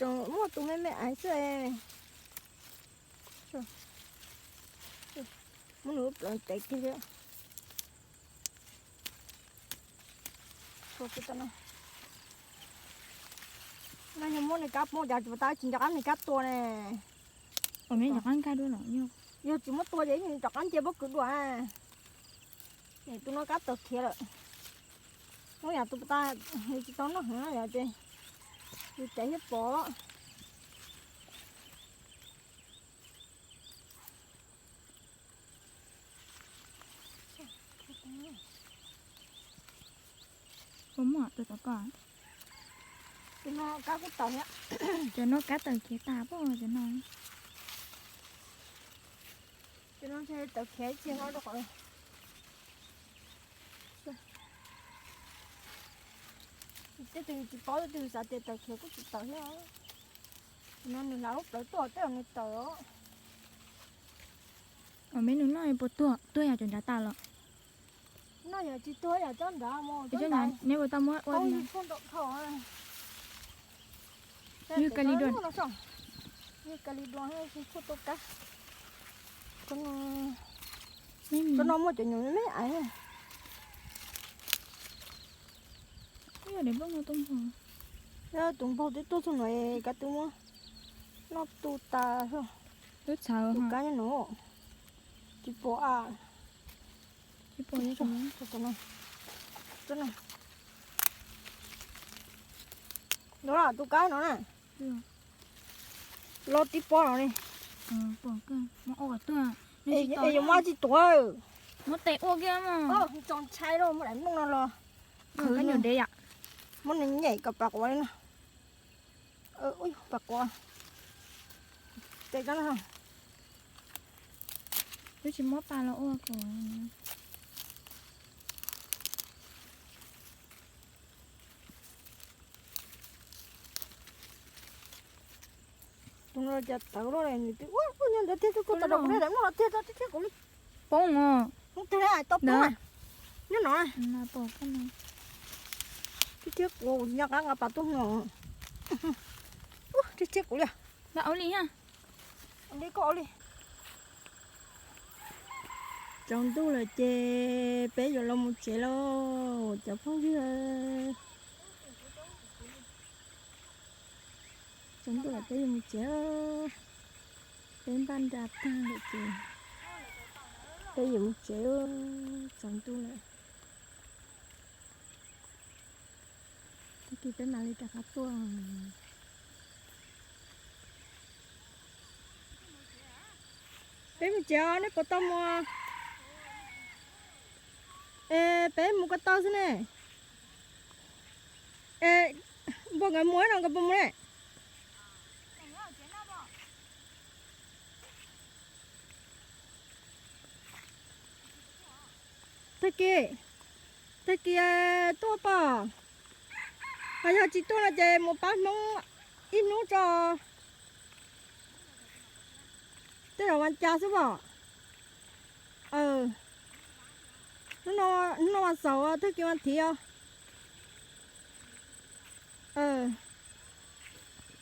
Muaj tus me me aiv xwb. Muab nws lub plawv tev kiag thiab. No yog muab nws kab poob cas tsis nco qab nws kab tua ne. Yog tsis muab tua ces nws rov qab nce pob kws dua. Tus no kab tawm khiav lawm. Hnub yam tus tas nws tsis tau noj heev yom ces yus caiv thiab pom. Ua muaj tus tau koj. Cov no kab kuj tawm thiab. Cov no kab tawm khiav tas pob cov no. Cov no ntshe tawm khiav tsis nyob rau qhov. Tej tug tsis paub, tej tug xav tias tawm khiav kuj tsis tawm thiab. No nws hla lub plawv tuaj tej zaum nws tawm os. Ua me nws noj puas tuag, tuag yam cov nrad tas los? Noj yam tsis tuag yam cov nrad mus. Neb puas tau muab ua? Ywg ka li dua, ywg ka li dua, tshuaj tua kab. Cov no muaj cov nyuam me me aiv. Tus npaug twb tuaj txog no es kab twb muab noj tu tas. Tus kab nyob no tsis pom a. Tus kab no na, los tib pob no li. Es yuav muab tsis tuav. Muab tes ua kiag, tso ntshai lauj, muab daim nplooj no los khwv nyuam dev yom. Muab nws nyem kom pas quav li no. Pas quav. Tes kab no. Twb tsis muab pas los ua kom. Tus no cas tawv luaj li, nws twb ua ua nyob ntawd tiag, twb kuj tau rau kuv daim nplooj no tiag, tau tib thiab kuv li. Poob os. Poob tiag, tau poob. Nyob no. Tib thiab kuv nyob qab nqa pas tuaj no. Tib thiab kuv li. Li koj li. Tsaus ntuj lawm ces peb yuav los mus tsev lauj cov phooj ywg. Tsaus ntuj lawm peb yuav mus tsev. Peb npaj nra tag lawm ces peb yuav mus tsev, tsaus ntuj lawm. Tag kis peb mam li rov qab tuaj. Peb mus tsev os, nej puas tau mus? Es peb mus ko taw xwb ne. Es npawg nkawd mus no nkawd puas mus ne? Tag kis, tag kis tuaj pom, ho yog tsis tuaj no ces mus pab Hmoob ib hnub tso. Tej zaum vas cas xwb pom. Hnub no vas xaum, tag kis vas thiv os.